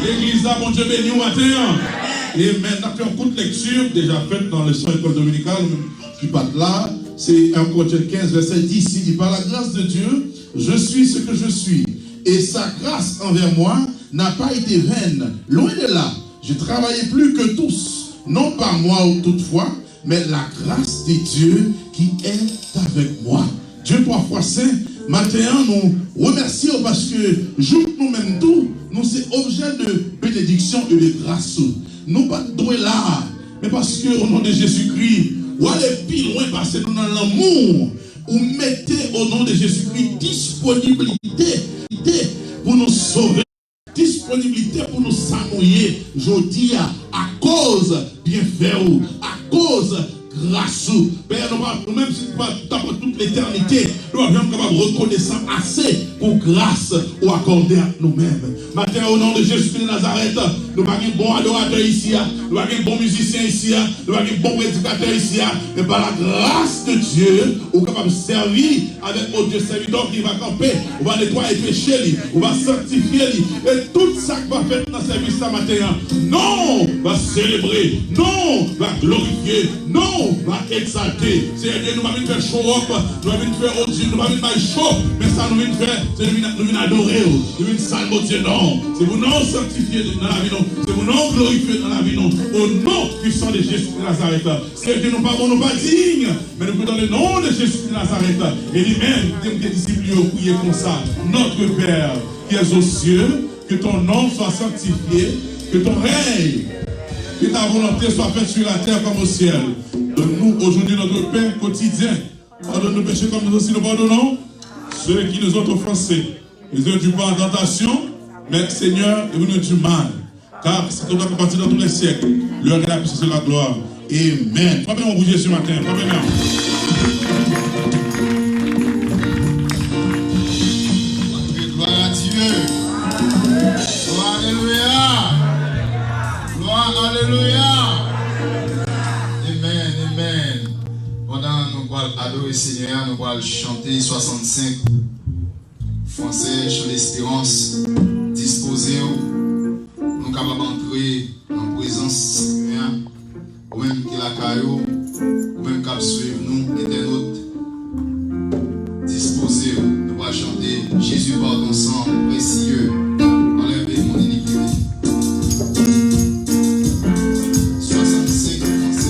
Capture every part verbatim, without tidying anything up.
Legliz la, Bondye beni w maten an. Amen. N ap fè yon kout lekti deja fèt nan leson lekòl dominikal, ou menm ki pa t la. Se un Corinthiens quinze, verset dix. Il dit, par la grâce de Dieu, je suis ce que je suis. Et sa grâce envers moi n'a pas été vaine. Loin de là, je travaillais plus que tous, non pas moi toutefois, mais la grâce de Dieu qui est avec moi. Dye twa fwa sen, maten an, nou remèsye w paske jouk nou menm tou, nou se objè de benediksyon e de gras ou. Nou pa t dwe la a, men paske, o non de Jezikri, w ale pi lwen pase nou nan lanmou ou mete, o non de Jezikri, disponiblite pou nou sove. Disponiblite pou nou sa nou ye jodi a, akoz byenfè ou, akoz gras ou. Pè, nou pa, nou menm si nou pa t ap tout letènite, nou pa janm kapab rekonesan ase pou gras ou akòde ak nou menm. Maten an, o non de Jezikri de Nazarèt, nou pa gen bon adoratè isi a, nou pa gen bon mizisyen isi a, nou pa gen bon predikatè isi a, men pa la gras de Dye, ou kapab sèvi avèk, o Dye, sèvitè w ki va kanpe, ou va netwaye peche li, ou va sanktifye li, e tout sa k va fèt nan sèvis la maten an, non w va selebre, non w va glorifye, non w va egzalte. Seyè Dye, nou pa vin fè show up, nou pa vin fè odi, nou pa vin bay show, men sa nou vin fè, se nou vin, nou vin adore w, nou vin salmodye non w. Se pou non w sanktifye nan lavi nou, se pou non w glorifye nan lavi nou. O non pwisan de Jezi de Nazarèt, Seyè Dye, nou pa bon, nou pa diy, men nou priye dans le nom de Jésus de Nazareth. E li menm ki te mete disip li yo priye konsa, Notre Père qui es aux cieux, que ton nom soit sanctifié, que ton règne, que ta volonté soit faite sur la terre comme au ciel. Donne-nous aujourd'hui notre pain quotidien. Pardonne nos péchés comme nous aussi nous pardonnons ceux qui nous ont offensés. Ne nous induis pas en tentation, mais Seigneur, délivre-nous du mal. Car c'est toi qui es parti dans tous les siècles, l'honneur et la puissance et la gloire. Amen. Frape yon pou Jezi maten. Frape yon. Gloire à Dieu. Gloire, alléluia. Gloire, alléluia. Amen, amen. Pandan nou pral adore Senyè a, nou pral chante swasannsenk. Fransè, Chan Lesperans, dispoze w pou nou kapab antre nan prezans Senyè a. Ou menm ki lakay ou, ou menm k ap swiv nou, entènot, dispoze w. Nou pral chante Jésus par ton sang précieux enlève mon iniquité. Swasannsenk fransè.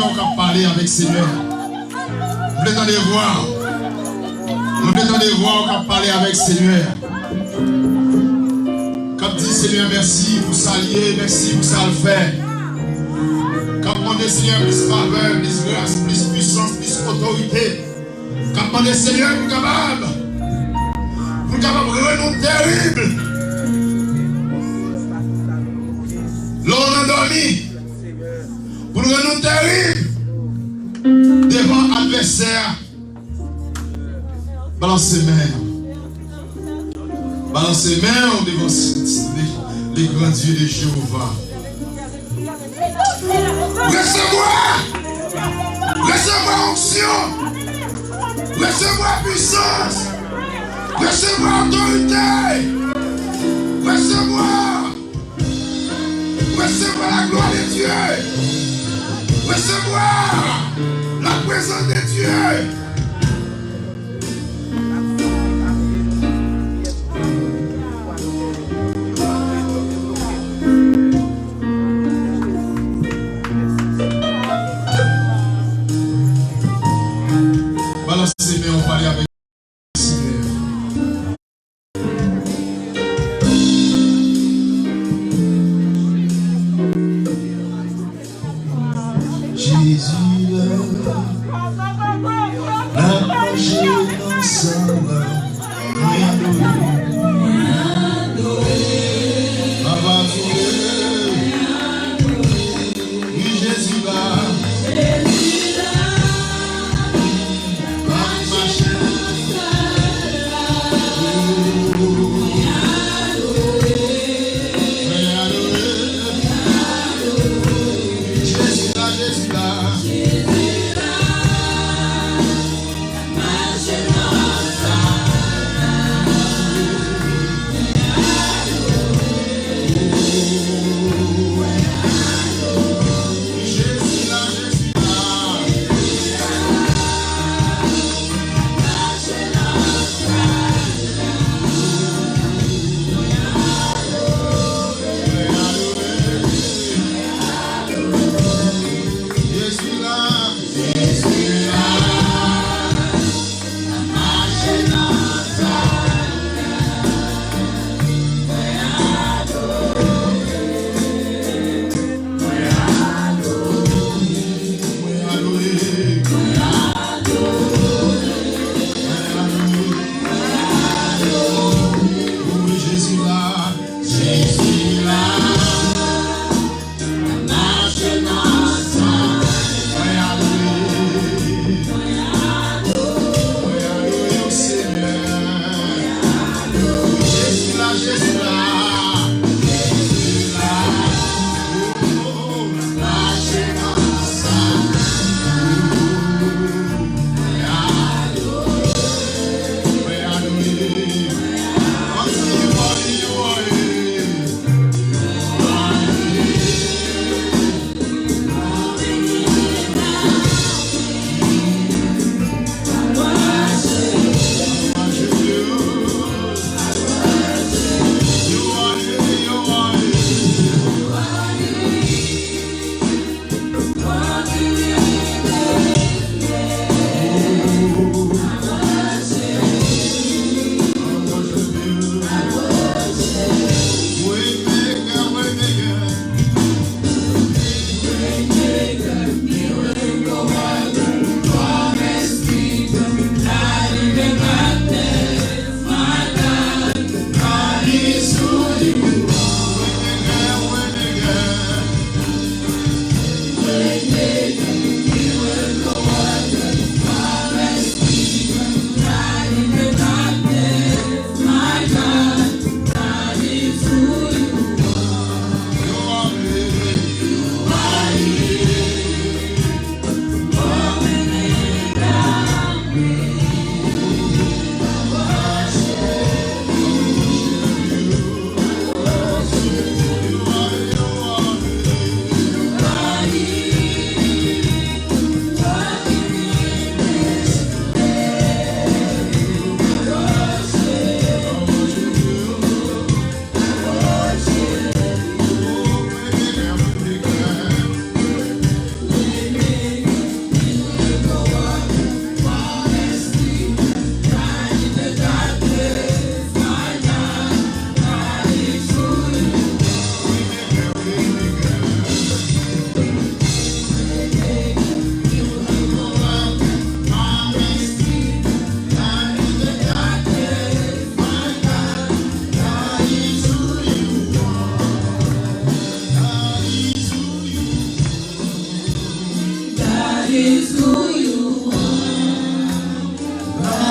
w k ap pale avèk Senyè. M vle tande vwa w. M vle tande vwa w k ap pale avèk Senyè. K ap di Senyè mèsi pou sa l ye, mèsi pou sa l fè. K ap mande Senyè plis favè, plis gras, plis pwisans, plis otorite. K ap mande Senyè pou kapab, pou l kapab rann nou terib. Lè w nan dòmi, pou l rann nou terib devan advèsè a. Balanse men w. Balanse men w devan s-, s-, le, le grand Dieu de Jéhovah. Resevwa! Resevwa onksyon! Resevwa pwisans! Resevwa otorite! Resevwa! Resevwa la glwa de Dye! Resevwa la prezans de Dye! Balanse men w, pale avèk Senyè. Jezi la.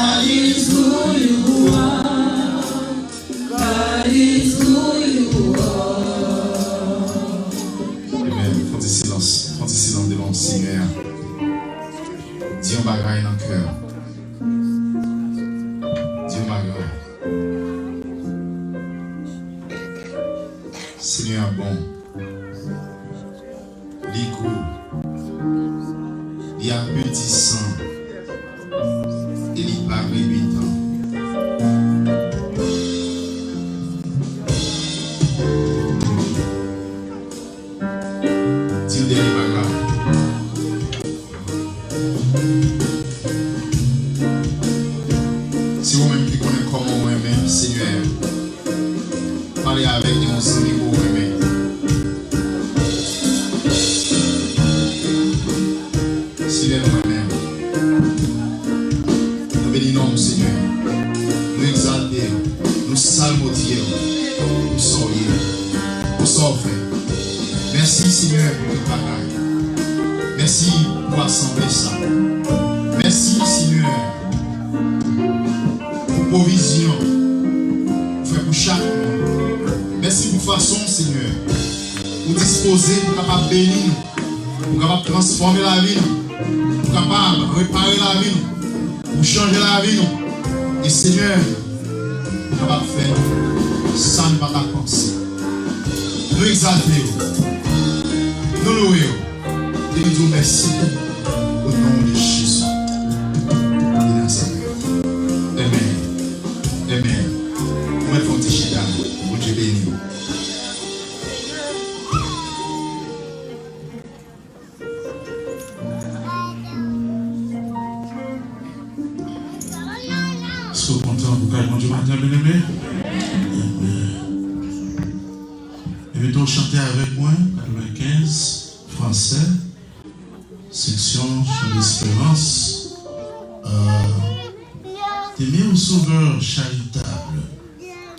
God is who you are. God is who you are. Amen. Fè yon ti silans. Fè yon ti silans devan Senyè a. Di yon bagay nan kè. Di yon bagay. Senyè a bon. Li gwo. Li apetisan. E li pa rebitan. Di yon dènye bagay. Si ou menm ki konnen kòman ou renmen Senyè, pale avèk yon zanmi ke w renmen. Senyè, nou renmen w. Nou beni non w, Senyè. Nou egzalte w. Nou salmodye w pou sa w ye, pou sa w fè. Mèsi, Senyè, pou tout bagay. Mèsi pou asanble sa. Mèsi, Senyè, pou pwovizyon ou fè pou chak moun. Mèsi pou fason, Senyè, ou dispoze pou kapab beni nou, pou kapab transfòme lavi nou, pou kapab repare lavi nou, pou chanje lavi nou. E Senyè, ou kapab fè sa nou pa ka panse. Nou egzalte w. Nou louwe w. E nou di w mèsi o non de Jezi de Nazarèt. Amen. Amen. Ou mèt fè yon ti chita. Bondye beni w. Èske w kontan pou kay Bondye maten an, byeneme? Amen. Envite w chante avèk mwen, katrevenkenz, fransè, seksyon Chan Desperans. Euh, T'aimer, ô Sauveur charitable,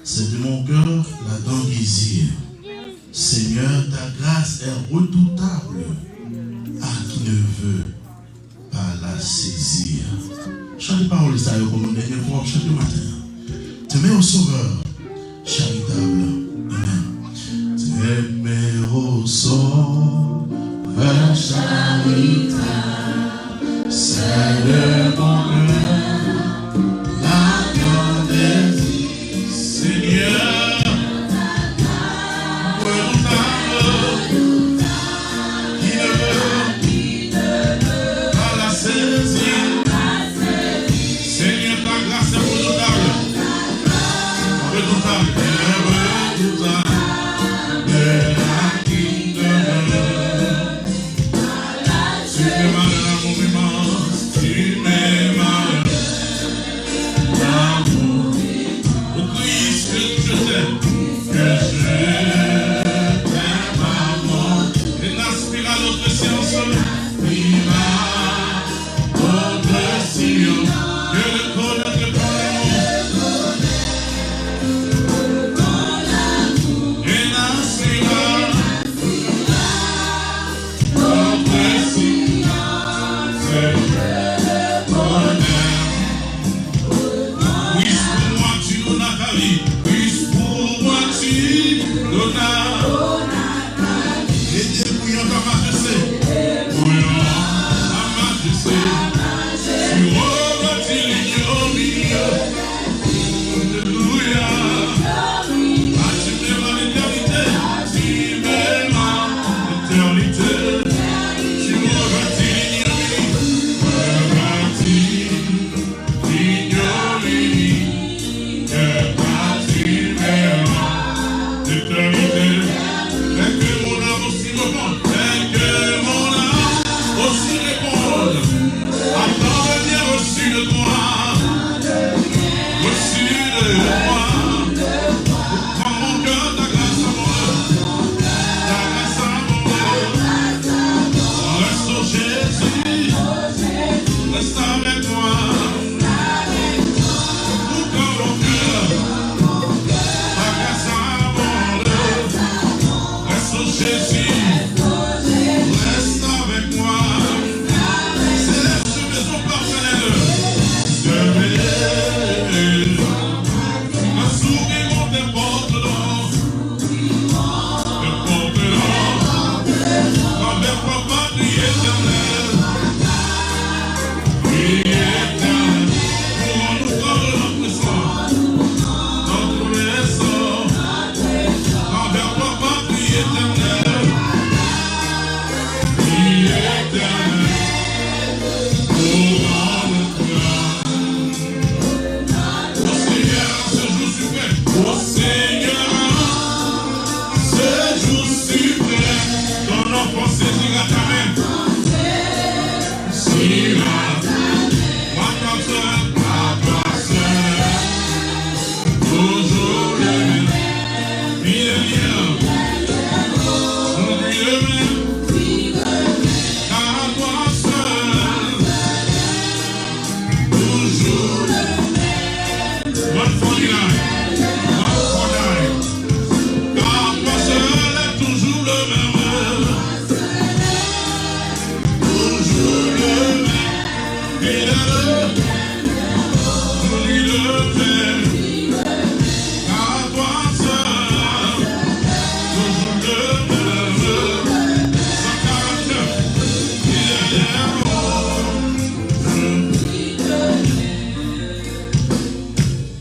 c'est de mon cœur l'ardent désir. Seigneur, ta grâce est redoutable, à qui ne veut pas la saisir. Chante pawòl sa yo pou nou dènye fwa, w ap chante maten an. T'aimer, ô Sauveur charitable. Amen. T'aimer, ô Sauveur charitable, c'est de mon cœur la grande Seigneur, redoutable, qui ne veut pas la saisir. Seigneur, ta grâce est redoutable. Redoutable.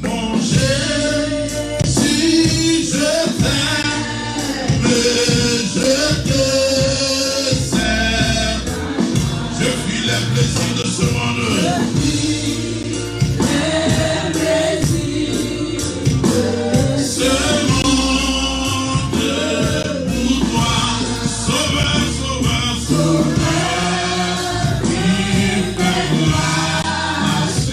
Mon Jésus, je t'aime, je te sers. Je fuis les plaisirs de ce monde. Ce monde pour toi, Sauveur, Sauveur, Sauveur, qui fait grâce.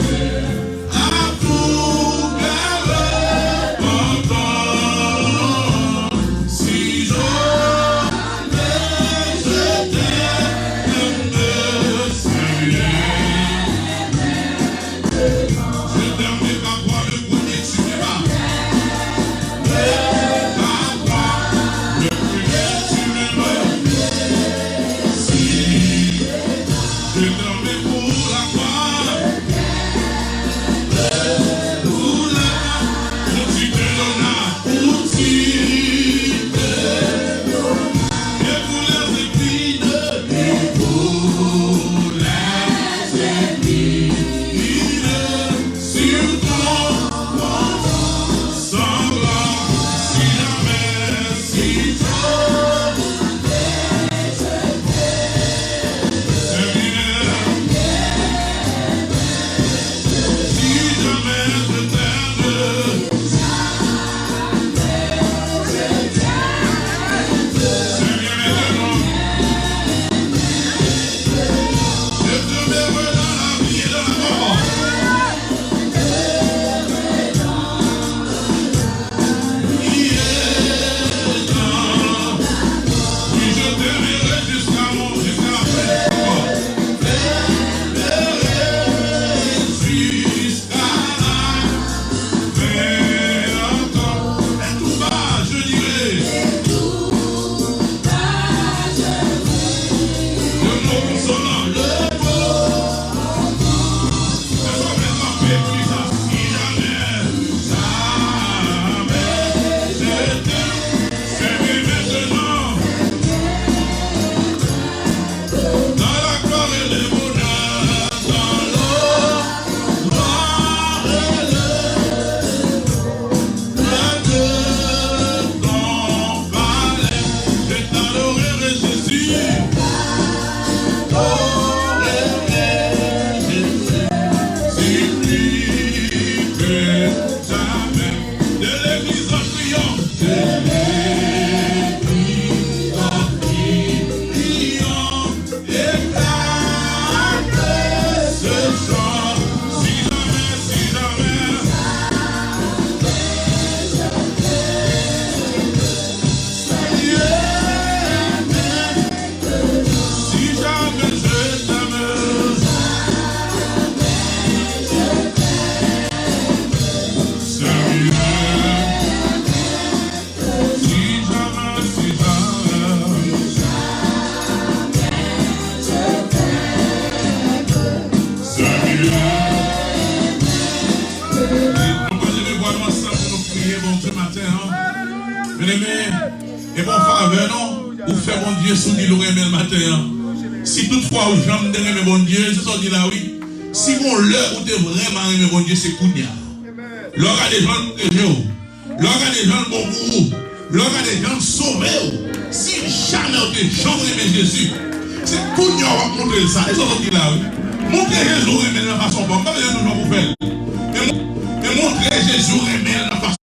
Nou pral leve vwa nou ansanm pou nou priye Bondye maten an. Byeneme, e bon favè non, ou fè Bondye souri lè w renmen l maten an. Si toutfwa ou janm te renmen Bondye, se sa w di la wi. Si gon lè ou te vrèman renmen Bondye, se kounye a. Lè w gade jan l pwoteje w, lè w gade jan l bon pou ou, lè w gade jan l sove w, si jamè w te janm renmen Jezi, se kounye a w ap montre l sa. E sa w di la wi. Montre Jezi w renmen l nan fason pa w. M pa bezwen di w jan pou w fè l. Men mon-, men montre Jezi w renmen l nan fason.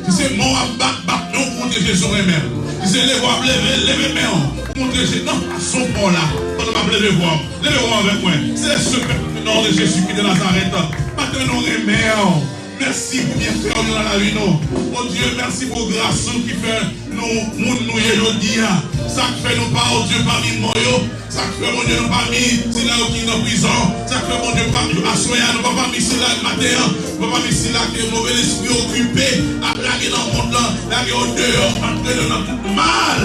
Si se men w ap bat, bat men w pou montre Jezi w renmen l. Si se leve w ap leve, leve men w pou montre Jezi nan fason pa w la. Pandan m ap leve vwa m, leve vwa m avèk mwen. Seyè, se pèp nan non de Jezi ki de Nazarèt. Maten nou renmen w. Mèsi pou byenfè w yo nan lavi nou. Bondye, mèsi pou gras ou ki fè nou moun nou ye jodi a. Sa k fè nou pa, o Dye, pami mò yo. Sa k fè, Bondye, nou pami sila yo ki nan prizon. Sa k fè, Bondye, pa, aswè a, nou pa pami sila yo maten an. Nou pa pami sila ke move lespri okipe ap lage nan mond lan, lage yo deyò, antre yo nan tout mal.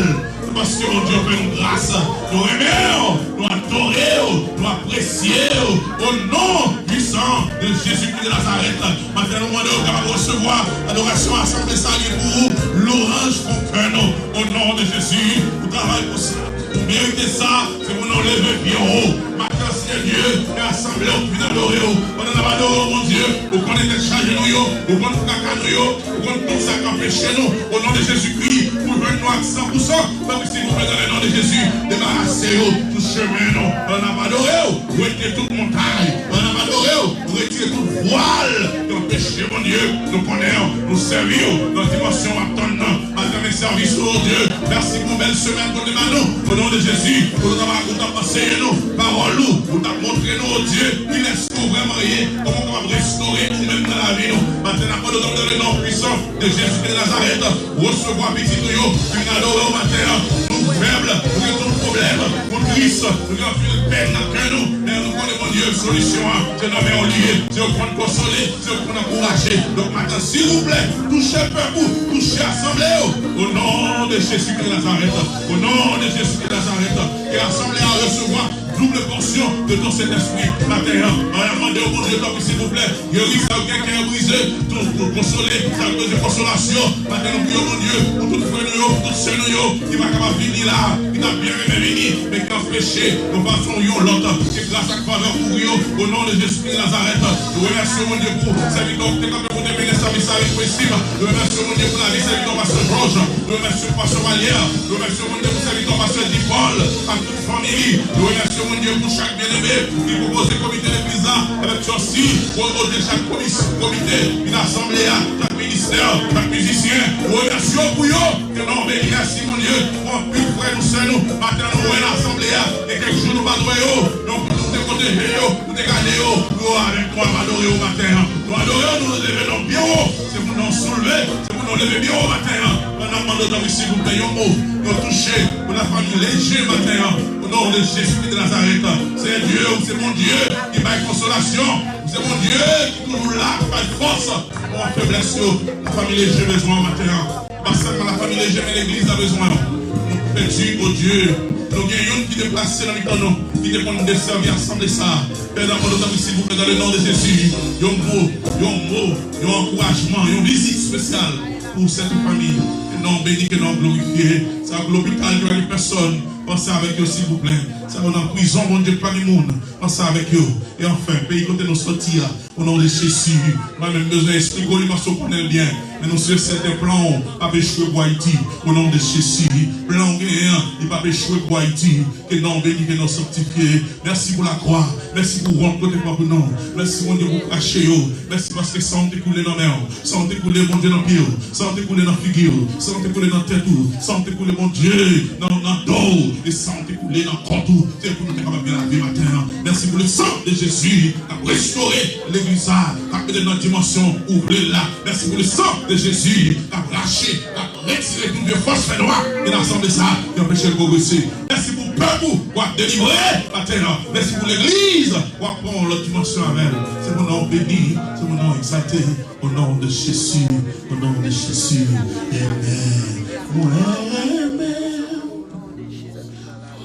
Paske Bondye fè nou gras. Nou renmen w, nou adore w, nou apresye w. O non pwisan de Jezikri de Nazarèt. Maten, nou mande w kapab resevwa adorasyon asanble sa gen pou ou. Lwanj pou kè nou. O non de Jezi, ou travay pou sa. Ou merite sa. Se pou nou leve pye wo. Maten, Senyè Dye, fè asanble w vin adore w. Pandan n ap adore w, Bondye, ou konnen tèt chaje nou yo, ou konn traka nou yo, ou konn tout sa k anpeche nou. O non de Jezikri, pou jwenn nou ak san pou san, tanpri silvouplè, dans le nom de Jésus, debarase yo sou chemen nou. Pandan n ap adore w, rete tout montay. Pandan n ap adore w, retire tout vwal ki anpeche, Bondye, nou konnen nou sèvi w nan dimansyon w ap tann nan. Maten, men sèvis ou, o Dye. Mèsi pou bèl semèn kote ba nou. O non de Jezi, pou nou t ap, ou t ap anseye nou pawòl ou, ou t ap montre nou, o Dye, kilès ou vrèman ye, kòman ou kapab restore ou menm nan lavi nou. Maten, n ap mande w, dans le nom puissant de Jésus de Nazareth, resevwa pitit ou yo, vin adore w maten an. Nou fèb, nou gen tout pwoblèm, nou tris, nou gen anpil pèn nan kè nou, men nou konnen, Bondye, solisyon an, se nan men w li ye, se ou konn konsole, se ou konn ankouraje. Donk, maten, silvouplè, touche pèp ou, touche asanble yo. O non de Jezi de Nazarèt, o non de Jezi de Nazarèt, ke asanble a resevwa double pòsyon de ton Sentespri maten an. Mwen ap mande w, Bondye, tanpri, silvouplè, geri sa yo gen kè yo brize, tou, tou konsole sa yo bezwen konsolasyon. Maten, nou priye w, Bondye, pou tout frè nou yo, pou tout sè nou yo, ki pa kapab vini la, ki t ap byen renmen vini, men ki anpeche, yon fason ou yon lòt, ke gras ak favè w kouvri yo, o non de Jezi de Nazarèt. Nou remèsye w, Bondye, pou sèvitè w ki te kanpe pou te mennen sèvis la avèk prensip. Nou remèsye w, Bondye, pou lavi sèvitè w, pastè Georges. Nou remèsye w, pastè Valière. Nou remèsye w, Bondye, pou sèvitè w, pastè Dipòl, ak tout fanmi li. Nou remèsye w, Bondye, pou chak byeneme ki konpoze komite legliz la, avèk Chòsi, pou ote chak komis-, komite, vin asanble a, chak ministè, chak mizisyen. Nou remèsye w pou yo, ke non beni, mèsi, Bondye, pou anpil frè nou, sè nou, maten an nou wè nan asanble a, gen kèk jou nou pa t wè yo, non, pou nou te pwoteje yo, nou te gade yo, pou yo avèk nou ap adore yo maten an. Nou adore w, nou leve non byen wo. Se pou non w soulve, se pou non w leve byen wo maten an. Pandan n ap mande w tanpri silvouplè, yon mo, yon touche pou lafanmi Leje maten an. O non de Jezi de Nazarèt. Senyè Dye, ou se Bondye ki bay konsolasyon. Ou se Bondye ki toujou la pou bay fòs nan feblès yo. Lafanmi Leje bezwen w maten an. Pa sèlman lafanmi Leje, men legliz la bezwen w. Nou pèdi, o Dye. Nou gen youn ki deplase nan mitan nou, ki te konn desèvi asanble sa a. Pè, nan non, tanpri, silvouplè, dans le nom de Jésus, yon mo, yon mo, yon ankourajman, yon vizit espesyal pou sèt fanmi. Ke non w beni, ke non w glorifye. Sa yo ki lopital, ki pa gen pèsòn, panse avèk yo, silvouplè. Sa yo nan prizon, Bondye, ki pa gen moun, panse avèk yo. E anfen, peyi kote nou soti a, o non de Jezi, mwen menm bezwen esplike w li paske w konnen l byen. Men nou si e sèten, plan w p ap echwe pou Ayiti. O non de Jezi, plan w genyen an, li p ap echwe pou Ayiti. Ke non w beni, ke non w sanktifye. Mèsi pou lakwa. Mèsi pou wont kote pran pou nou. Mèsi, Bondye, pou krache yo. Mèsi paske san w te koule nan men w. San w te koule, Bondye, nan pye w. San w te koule nan figi w. San w te koule nan tèt ou. San w te koule, Bondye, nan, nan do w. E san w te koule nan kont ou. Se pou nou te kapab gen lavi maten an. Mèsi pou le sang de Jésus k ap restore legliz sa, k ap mete nan dimansyon ou vle l la. Mèsi pou le sang de Jésus k ap rache, k ap retire tout vye fòs fènwa ki nan asanble sa a, ki anpeche l pwogrese. Mèsi pou pèp ou w ap delivre maten an. Mèsi pou legliz w ap pran yon lòt dimansyon avè l. Se pou non w beni, se pou non w egzalte. O non de Jezi, o non de Jezi. Amèn. Mwen renmen w.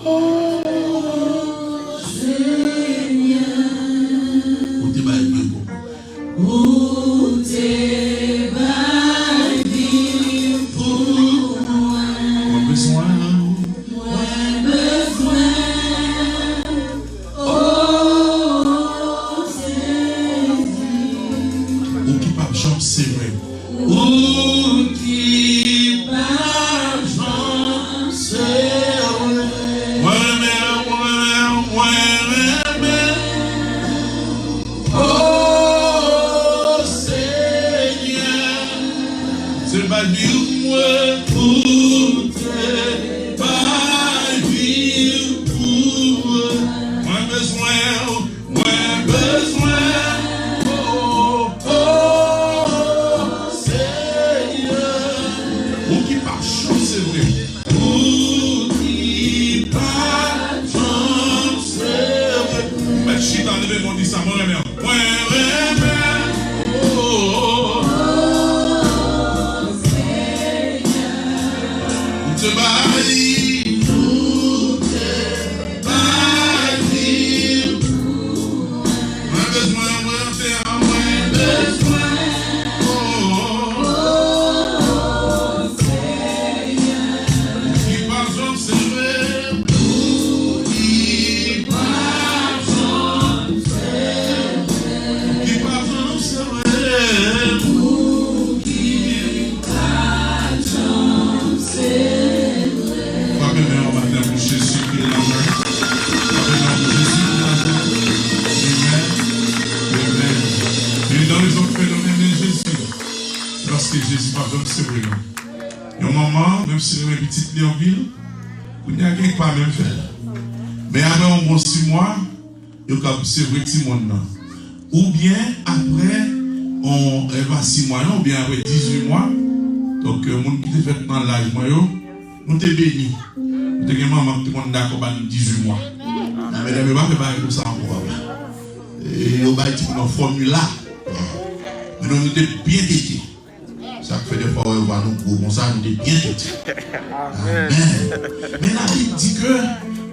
O Senyè, ou te bay vi w pou mwen. Ou te bay vi w pou mwen. Mwen bezwen w. Mwen bezwen w. O Jezi. Ou ki p ap janm sevre. Ou ki pa janm sevre. Mwen renmen w, mwen renmen w, mwen renmen w. O Senyè, se pa di mwen ou te bay vi w pou mwen. Mwen bezwen w. Mwen bezwen w, o, o, Senyè. Fenomen de Jezi. Se paske Jezi p ap janm sevre nou. Yon manman, menm si l renmen pitit li anpil, kounye a gen k pa menm fè l. Men apre yon bon sis mwa, yo kab sevre timoun nan. Oubyen apre, on, e pa sis mwa non, oubyen apre dizuit mwa. Donk, euh, moun ki te fèt nan laj mwen yo, nou te beni. Nou te gen manman ki te konn dakò ba nou dizuit mwa. Nan medam yo pa fè bagay konsa ankò, papa. E yo bay timoun nan fòmila. Men nou, nou te byen tete. Sa k fè dèfwa w wè vwa nou gwo konsa, nou te byen tete. Amèn. Men Labib di ke,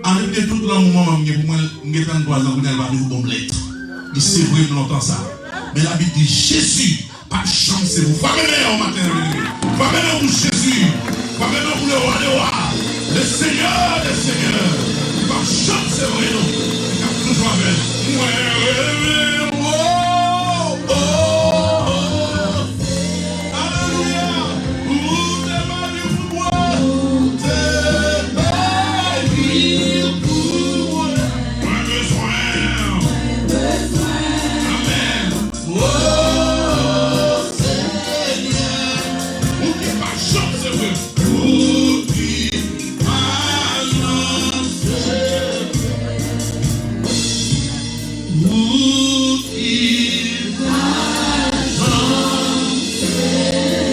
avèk de tout lanmou manman m gen pou mwen, m gen tranntwa zan kounye a, li pa toujou ban m lèt. Li sevre m lontan sa. Men Labib di, Jezi p ap janm sevre w. Frape men w maten an, byeneme. Frape men w pou Jezi. Frape men w pou le Roi des Rois, le Seigneur des Seigneurs. Li p ap janm sevre nou. Li ap toujou avè n. Mwen rele w. Oh, oh, oh. Alelouya! Ou te bay vi pou mwen. Ou te bay vi pou mwen. Mwen bezwen. Mwen bezwen. Amèn. O Senyè, ou ki pa janm sevre. Ou ki pa janm sevre. Ou ki pa janm sevre. Amèn.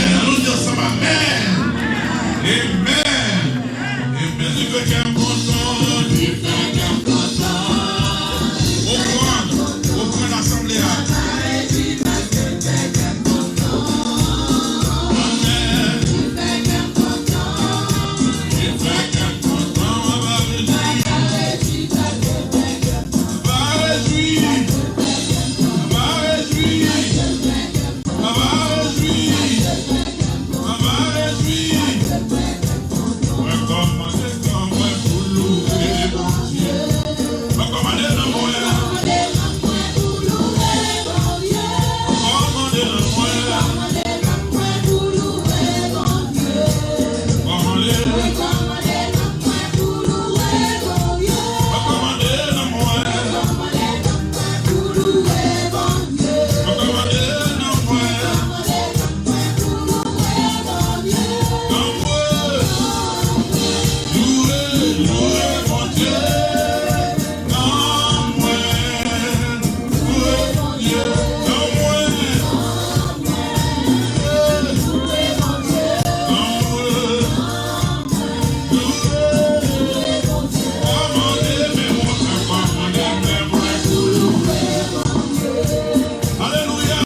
Ann nou di ansanm, amèn. Amèn. Amèn. Li fè kè m kontan. Li fè kè m kontan. Ofrann, ofrann asanble a. Amèn. Li fè kè m kontan, w ap rejwi. W ap rejwi. W ap rejwi. W ap rejwi. W ap rejwi. Mwen kòmande kò mwen pou louwe Bondye. Mwen kòmande nan mwen. Kòmande nan mwen. Kòmande. Mwen kòmande nan mwen. Mwen kòmande nan mwen. Nan mwen. Louwe, louwe Bondye. Nan mwen. Louwe Bondye. Nan mwen. Alelouya.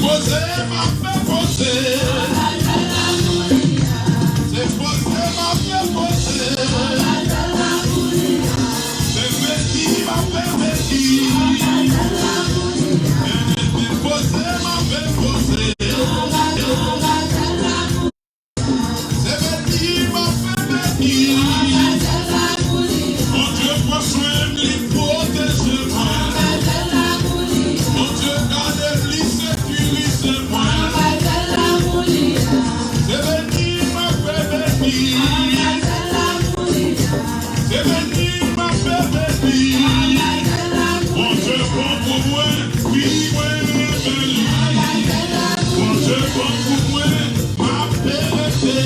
Poze m ap fè poze. Se poze m ap fè poze. Se beni m ap fè beni. Se poze m ap fè poze. Se beni m ap fè beni. Bondye pran swen m, li pwoteje mwen. Bondye gade m, li sekirize mwen. Se beni m ap fè beni. Se beni m ap fè beni. Bondye bon pou mwen, wi mwen renmen li. Bondye bon pou mwen, m ap fè rete.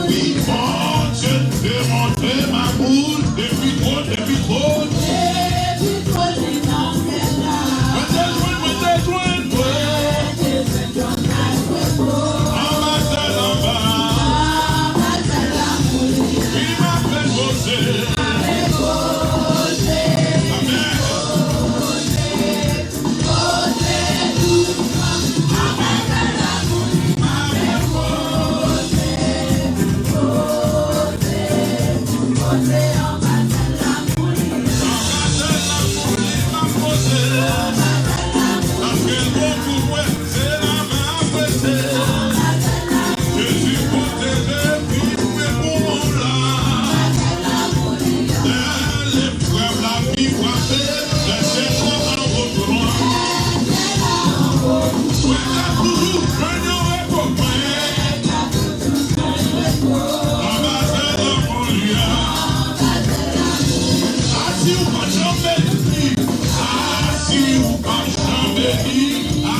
Wi, Bondye te montre m amour depi twò, depi twò. Mwen te jwenn, mwen te jwenn. Anba sèl anba. Wi, m ap fè poze. Amèn. Anba sèl lanmou li m ap poze. Paske l bon pou mwen, se la m ap rete. Jezi pwoteje m, wi mwen pou ou la. Lè leprèv lavi frape m, lè se twò an wotè mwen. Mwen ka toujou jwenn yon repo mwen. Anba sèl lanmou li a. A si ou pa janm beni, a si ou pa janm beni, a